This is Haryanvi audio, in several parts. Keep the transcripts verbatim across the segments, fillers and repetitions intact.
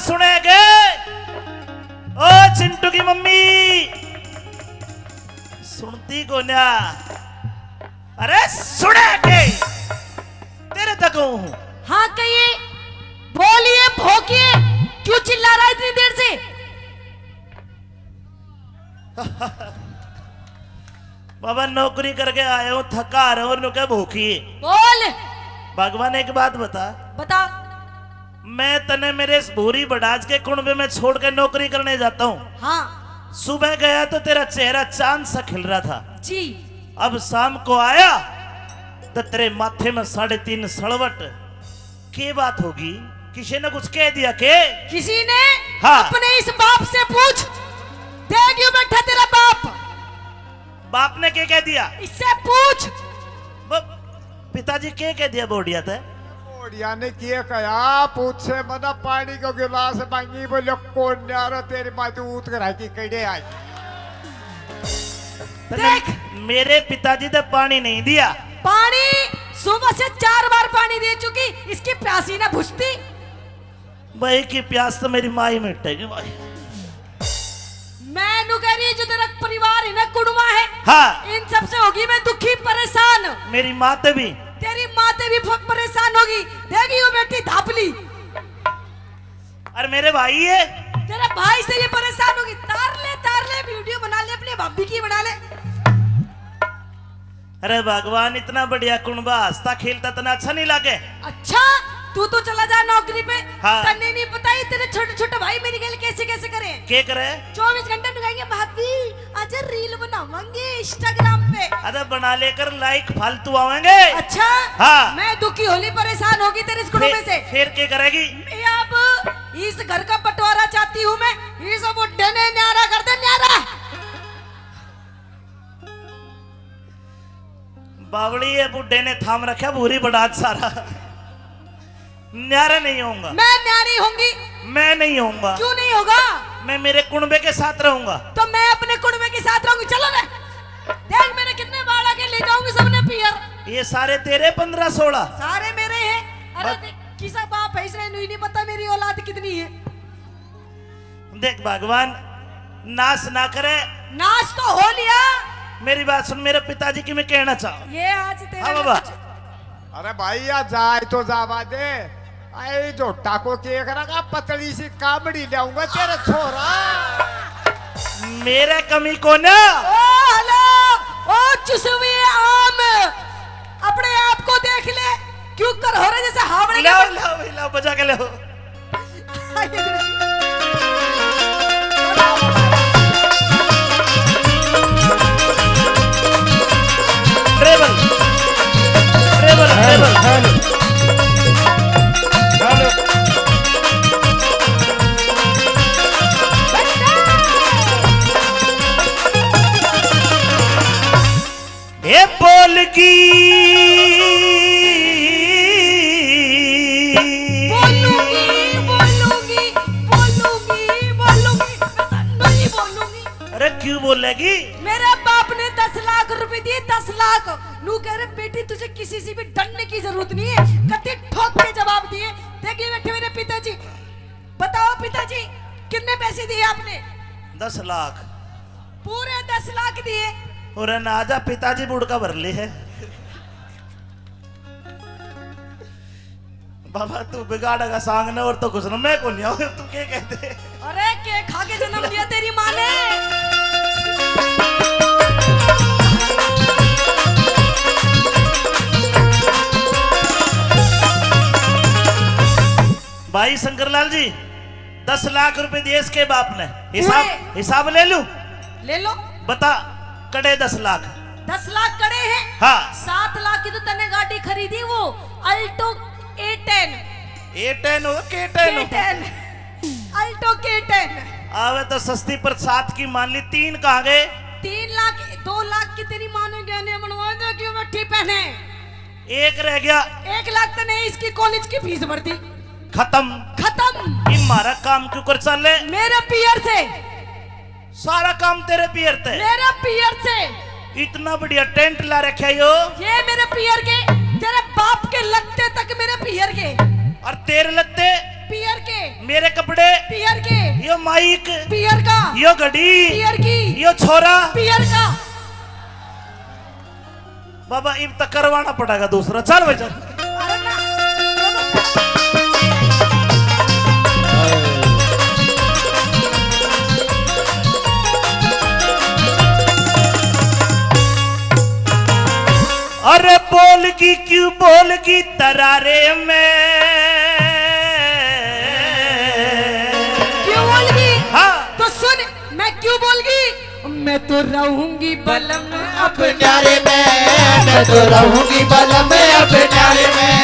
सुने के? ओ चिंटू की मम्मी, सुनती कोन्या? अरे सुने के? तेरे तक हूँ। हाँ कहिए, बोलिए, भोंकिए, क्यों चिल्ला रहा है इतनी देर से? बाबा, नौकरी करके आया हूँ, थका आ रहा हूँ, और न्यू क्या भूखी? बोल। भगवान, एक बात बता। बता। मैं तने मेरे इस भूरी बड़ाज के कुणबे में छोड़ के नौकरी करने जाता हूँ। हाँ। सुबह गया तो तेरा चेहरा चांद सा खिल रहा था। जी। अब शाम को आया तो तेरे माथे में साढ़े तीन सड़वट। के बात होगी? किसी ने कुछ कह दिया के? किसी ने? हाँ। अपने इस बाप से पूछ। देख, यूं बैठा तेरा बाप। बाप ने के कह दिया? इससे पूछ। वो पिताजी के कह दिया बोडिया ते? बोडिया ने के कहा? पूछे मना, पानी को गिलास मांगी, बोले, "कौन न्यारा तेरी माँ तू ऊत करा की कड़े आई?" तन्ने देख। मेरे पिताजी ने पानी नहीं दिया। पानी सुबह से चार बार पानी दे चुकी, इसकी प्यासी ना बुझती। भाई की प्यास तो मेरी माँ ही मिटेगी भाई। मैं नु कह रही, जो तेरा परिवार है ना, कुड़मा है, हाँ। इन सब से होगी मैं दुखी, परेशान। मेरी माँ ते भी। तेरी माँ ते भी फ-, परेशान होगी। देगी वो बेटी धापली। अरे मेरे भाई है। तेरे भाई से ये परेशान होगी। तार ले, तार ले, वीडियो बना ले, अपने भाभी की बना ले। अरे भगवान, इतना बढ़िया कुणबा, हंसता खेलता तना अच्छा नहीं लागे? अच्छा, तू तो चला जा नौकरी पे। हाँ। तन्ने नहीं पता, ये तेरे छोटे छोटे भाई मेरी गेल कैसे कैसे करे। के करे? चौबीस घंटे नु कहेंगे, "भाभी, आज रील बनावांगे Instagram पे।" अरे बना लेकर, लाइक फालतू आवेंगे। अच्छा? हाँ। मैं दुखी होली, परेशान होगी तेरे इस कुणबे से। फिर के करेगी? मैं अब इस घर का बंटवारा चाहती हूँ मैं। इस बुड्ढे ने न्यारा कर दे, न्यारा। बावली है, बुड्ढे ने थाम रखा भूरी बड़ाज सारा। न्यारे नहीं होऊंगा। मैं न्यारी होंगी। मैं नहीं होऊंगा। क्यों नहीं होगा? मैं मेरे कुणबे के साथ रहूंगा। तो मैं अपने कुणबे के साथ रहूंगी। चलो रे, देख मेरे कितने बाल आके ले जाऊंगी सबने पियर। ये सारे तेरे पन्द्रह सोलह? सारे मेरे हैं। अरे बस। देख, किसा बाप है, इसने नहीं, नहीं पता मेरी औलाद कितनी है। देख भगवान, नाश ना करे। नाश तो हो लिया। मेरी बात सुन, मेरे पिताजी की मैं कहना चाहूँ। ये आज तेरे हाँ बाबा। अरे भाई, या जाए तो जावा दे। आई झोटा को केक रखा, पतली सी कामड़ी लाऊंगा तेरे छोरा। मेरे कमी को ना। ओ हेलो, ओ चुसवी आम, अपने आप को देख ले, क्यों कर हो रहे जैसे हावड़े के लो, लो, लो, बजा के लो। ट्रेबल, ट्रेबल, हेलो, ट्रेबल। हेलो। हेलो। ए बोलगी। बोलूंगी, बोलूंगी, बोलूंगी, बोलूंगी। मैं तो नहीं बोलूंगी। अरे क्यों बोलेगी? मेरे बाप ने दस लाख रुपए दिए, दस लाख। नू कह रहे, "बेटी, तुझे किसी से भी डरने की जरूरत नहीं है।" कत्ती ठोक के जवाब दिए। देखिए बैठे मेरे पिताजी। बताओ पिताजी, कितने पैसे दिए आपने? दस लाख। पूरे दस लाख दिए। और ना आजा, पिताजी बुड़का भर ले है। बाबा, तू बिगाड़ेगा सांग ने और तो कुछ ना, मैं को नहीं आऊँ, तू के कहते? अरे, के खा के जन्म लिया तेरी माँ ने? भाई शंकरलाल जी, दस लाख रुपए दिए इसके बाप ने। हिसाब, पूरे। हिसाब ले लूं? ले लो। बता, कड़े दस लाख। दस लाख कड़े हैं? हाँ। सात लाख की तो तने गाड़ी खरीदी, वो Alto A ten। A ten हो, K ten हो? K ten। Alto K ten। आवे तो सस्ती, पर सात की मान ली, तीन कहाँ गए? तीन लाख, दो लाख की तेरी माँ ने गहने बनवाए थे, क्यों बैठी पहने? एक रह गया। एक लाख तो नहीं, इसकी कॉलेज की फीस भर दी। खत्म। खत्म। ये म्हारा काम क्यों कर चाले? मेरे पियर से। सारा काम तेरे पियर ते। मेरे पियर से। इतना बढ़िया टेंट ला रखा यो। ये मेरे पियर के, तेरे बाप के लत्ते तक मेरे पियर के। और तेरे लत्ते? पियर के। मेरे कपड़े। पियर के। यो माइक। पियर का। यो घड़ी। पियर की। यो छोरा। पियर का। बाबा, इब तक करवाना पड़ेगा दूसरा। चल भाई, चल। अरे ना। अरे बोलगी क्यों बोलगी तरारे में? क्यों बोलगी? हाँ। तो सुन, मैं क्यों बोलगी? मैं तो रहूंगी बलम अब न्यारे में, मैं तो रहूंगी बलम अब न्यारे में।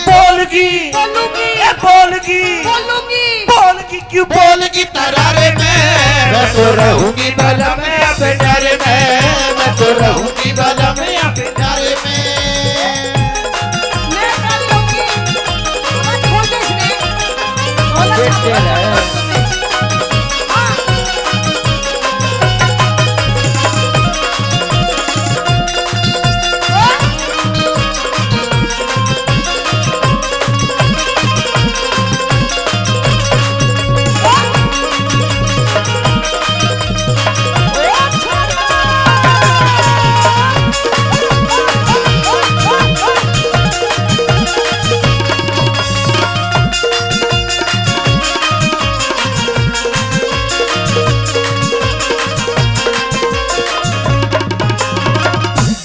बोलगी, बोलूंगी, ए बोलगी, बोलूंगी, बोलगी क्यों बोलगी तरारे में? मैं तो रहूंगी बलम अब न्यारे में, मैं तो रहूंगी बलम अब न्यारे में। मैं कर लूंगी। आवाज खोल दे इसने। बोला था, बोला था। हाँ।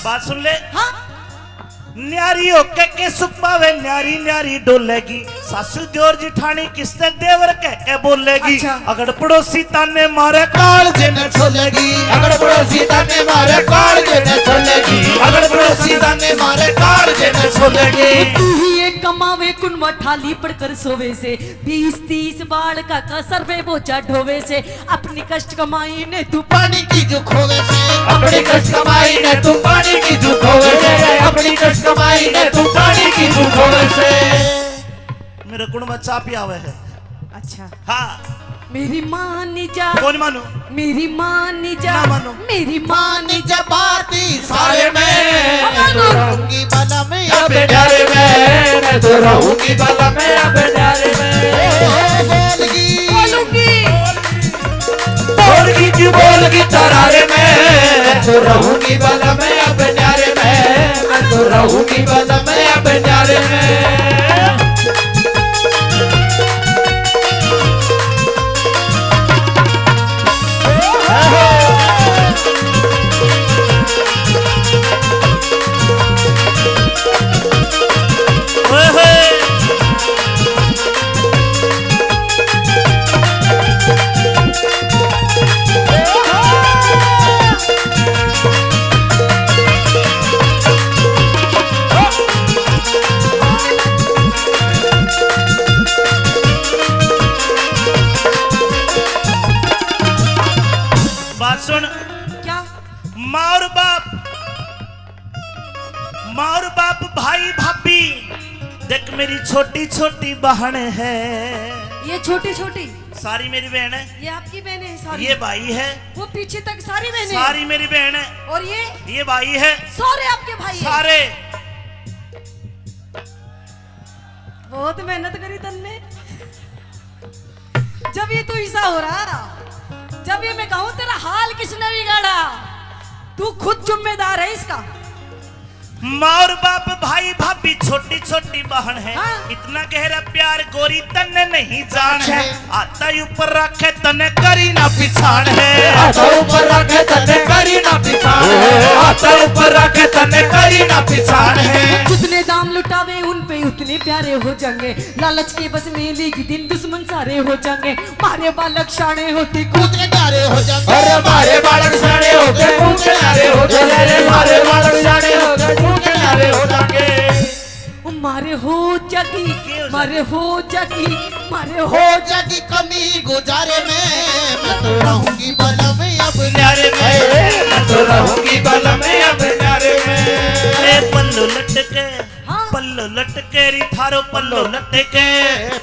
बात सुन ले। हाँ। न्यारी होके के सुख पावे, न्यारी न्यारी डोलेगी। सासू दियोर जिठानी किसने देवर कह के बोलेगी। अच्छा। अगड़ पड़ोसी ताने मारे, कालजे ने छोलेगी। अगड़ पड़ोसी ताने मारे, कालजे ने छोलेगी। अगड़ पड़ोसी ताने मारे, कालजे ने छोलेगी। तू ही एक कमावे, कुन मठाली पड़कर सोवे से। बीस तीस बालका का सर पे बोझा ढोवे से। अपनी कष्ट कमाई ने तू पानी की जो खोवे से। अपनी कष्ट कमाई ने तू पानी की जो खोवे से। अपनी कष्ट कमाई ने तू पानी की जो खोवे से। मेरे कुण में चा पियावे है। अच्छा। हाँ। मेरी माँ नी जा। कौन मानू? मेरी माँ नी जा। ना मानू। मेरी माँ नी जा बाती सारे में। हाँ, मानू। रहूंगी बलम अब न्यारे में, मैं तो रहूंगी बलम अब न्यारे में। ओ, बोलगी। बोलूंगी। बोलगी क्यों बोलगी तरारे में, मैं तो रहूंगी बलम अब न्यारे में, मैं तो रहूंगी बलम अब न्यारे में। ओए होए। बात सुन। क्या? माँ और बाप, माँ और बाप, भाई भाभी, देख मेरी छोटी छोटी बहन है। ये छोटी छोटी? सारी मेरी बहन है। ये आपकी बहन है सारी? ये भाई है। वो पीछे तक सारी बहन है? सारी मेरी बहन है। और ये? ये भाई है। सारे आपके भाई हैं? सारे। बहुत मेहनत करी तन्ने। जब ये तू ऐसा हो रहा, जब ये मैं कहूँ तेरा हाल किसने बिगाड़ा, तू खुद जिम्मेदार है इसका। माँ और बाप, भाई भाभी, छोटी छोटी बहन है। हाँ। इतना गहरा प्यार गोरी तन्ने नहीं जान है। अच्छा। हाथ ऊपर रखे तन्ने करी ना पिछाण है। हाथ ऊपर रखे तन्ने करी ना पिछाण है। हाथ ऊपर रखे तन्ने करी ना पिछाण है। जितने दाम लुटावे उन पे उतने प्यारे हो जाएंगे। लालच के बस में लेगी दिन दुश्मन सारे हो जाएंगे। मारे बालक शाणे होते कूद के न्यारे हो जाएंगे। अरे मारे बालक शाणे होते कूद के न्यारे हो जाएंगे। अरे मारे बालक शाणे होते कूद के न्यारे हो जाएंगे। मारे हो जागी, के हो मारे जागी? हो जागी, मारे हो हो जागी कमी गुजारे में। मैं तो रहूंगी बलम अब न्यारे में। मैं तो रहूंगी बलम अब न्यारे में। अरे पल्लू लटके, हाँ। पल्लो लटके री थारो पल्लो लटके,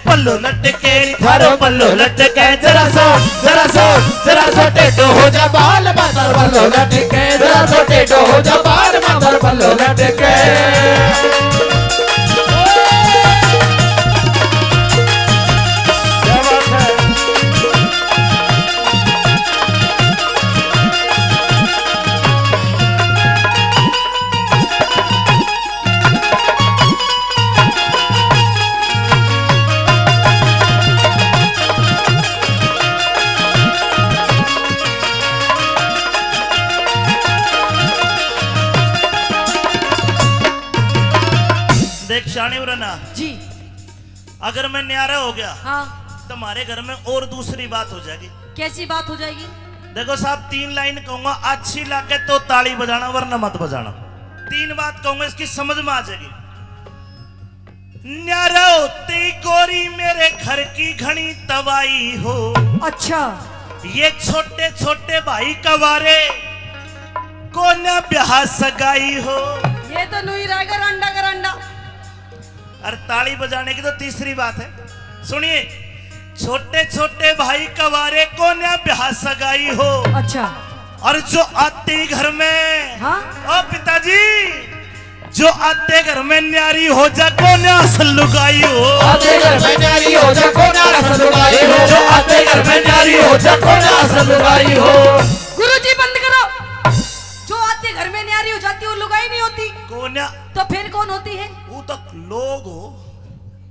पल्लो लटके री थारो पल्लो लटके। जरा सो, जरा सो, जरा सो टेढ़ो हो जा बाल माथर पल्लो लटके, जरा सो टेढ़ो हो जा बाल माथर पल्लो लटके। एक शानी उरे ना। जी। अगर मैं न्यारा हो गया, हाँ। तो हमारे घर में और दूसरी बात हो जाएगी। कैसी बात हो जाएगी? देखो साहब, तीन लाइन कहूंगा, अच्छी लगे तो ताली बजाना, वरना मत बजाना। तीन बात कहूंगा, इसकी समझ में आ जाएगी। न्यारा होते ही गोरी मेरे घर की घणी तबाही हो। अच्छा। ये छोटे छोटे भाई कवारे, कोन्या ब्याह सगाई हो। ये तो नुई रहेगा रंडा का रंडा। और ताली बजाने की तो तीसरी बात है। सुनिए, छोटे छोटे भाई कवारे, कोन्या ब्याह सगाई हो। अच्छा। और जो आते ही घर में, हाँ? ओ पिताजी, जो आते घर में न्यारी हो जा, कोन्या असल लुगाई हो। आते घर में न्यारी हो जा, कोन्या असल लुगाई हो। जो आते घर में न्यारी हो जा, कोन्या असल लुगाई हो। गुरुजी, बंद करो। जो आते घर में न्यारी हो जाती, वो लुगाई नहीं होती। कोन्या। तो फिर कौन होती है? वो तो लोग हो।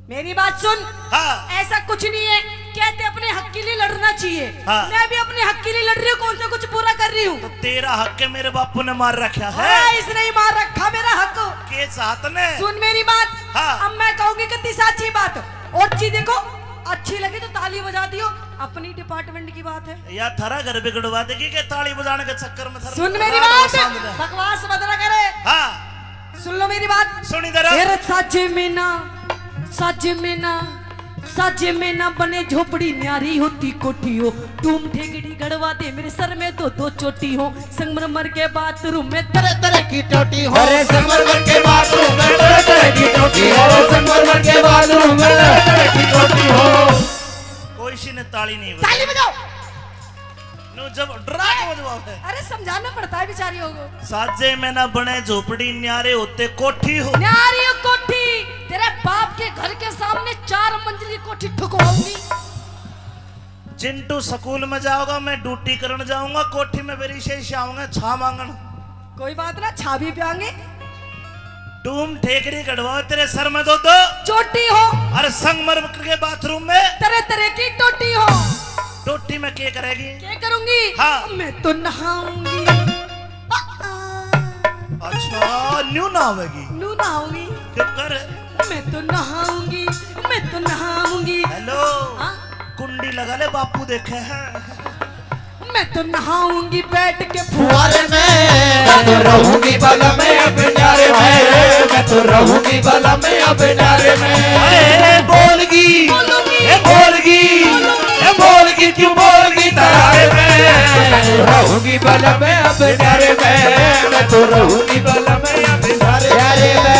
मेरी बात सुन। हाँ। ऐसा कुछ नहीं है, कहते अपने हक के लिए लड़ना चाहिए। हाँ। मैं भी अपने हक के लिए लड़ रही हूँ, कौन सा कुछ बुरा कर रही हूँ? तो तेरा हक है, मेरे बापू ने मार रखा है। हाँ, इसने ही मार रखा मेरा हक। के साथ ने? सुन मेरी बात। हाँ। अब मैं कहूंगी कितनी साची बात। और जी देखो, अच्छी लगी तो ताली बजा दियो, अपनी डिपार्टमेंट की बात है। या थारा घर बिगड़वा देगी के ताली बजाने के चक्कर में थारा सुन मेरी बात, बकवास मत ना करे। हाँ। सुन लो मेरी बात। सुनी जरा। तेरे साजे में ना, साजे में ना, साजे में ना बने झोपड़ी, न्यारी होती कोठी हो। टूम ठेकड़ी गड़वा दे, मेरे सर में दो दो चोटी हो। संगमरमर के बाथरूम में तरह तरह की टोटी हो। अरे संगमरमर के बाथरूम में तरह तरह की टोटी हो। संगमरमर के बाथरूम में तरह तरह की टोटी हो। कोई सी ने ताली नहीं बजाई। ताली बजाओ। नो जब डरा के बजवाओ है। अरे समझाना पड़ता है बेचारियों को। साजे में ना बने झोपड़ी, न्यारे होते कोठी हो। न्यारी हो कोठी, तेरे बाप के घर के सामने चार मंजिल की कोठी ठुकवाऊंगी। चिंटू स्कूल में जाओगा, मैं ड्यूटी करने जाऊंगा, कोठी में बेरी से आऊंगा छा मांगण। कोई बात ना, छा भी पियांगे। टूम ठेकड़ी गड़वा तेरे सर में दो दो चोटी हो। अरे संगमरमर के बाथरूम में तरह तरह की टोटी हो। टोटी में क्या करेगी? क्या करूंगी? हाँ। मैं तो नहाऊंगी। आ, आ। अच्छा, न्यू नहावेगी? न्यू नहाऊंगी। क्यों कर? मैं तो नहाऊंगी, मैं तो नहाऊंगी। हेलो। हाँ? कुंडी लगा ले, बापू देखे हैं। मैं तो नहाऊंगी बैठ के फुहारे में। मैं तो रहूंगी बलम अब न्यारे में। मैं तो रहूंगी बलम अब न्यारे में। अरे बोलगी, बोलूंगी। ए बोलगी, बोलूंगी। ए बोलगी, क्यों बोलगी तरारे में? रहूंगी बलम अब न्यारे में। मैं तो रहूंगी बलम अब न्यारे में।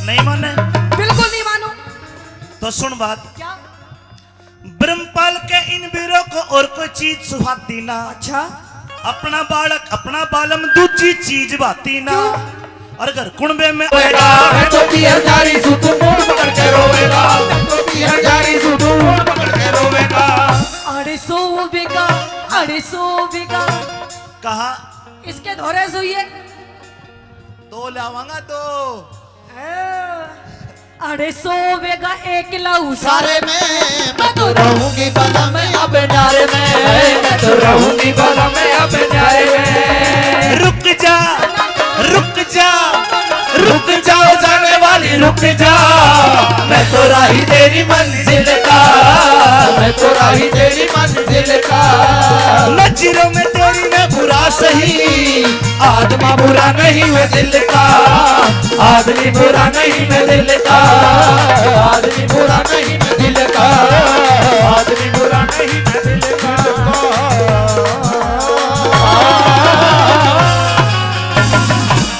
नहीं माने? बिल्कुल नहीं मानू। तो सुन बात। क्या? ब्रह्मपाल के इन वीरों को और कोई चीज सुहाती ना। अच्छा। अपना बालक, अपना बालम, दूजी चीज भाती ना। क्यों? और घर कुणबे में रोवेगा, मैं तो पियर जा रही सू, तू मूड़ पकड़ के रोवेगा। मैं तो पियर जा रही सू, तू मूड़ पकड़ के रोवेगा। अड़े सो बेगा, अड़े सो बेगा। कहा? इसके धोरे सोइए। दो लावांगा, दो। हाँ। अरे सोवेगा एकला उसारे में, मैं तो रहूंगी बलम अब न्यारे में, मैं तो रहूंगी बलम अब न्यारे में। रुक जा, रुक जा, रुक जाओ जाने वाली, रुक जा। मैं तो राही तेरी मंजिल का, मैं तो राही तेरी मंजिल का। नजरों में तेरी मैं बुरा सही, आदमी बुरा नहीं मैं दिल का, आदमी बुरा नहीं मैं दिल का, आदमी बुरा नहीं मैं दिल का, आदमी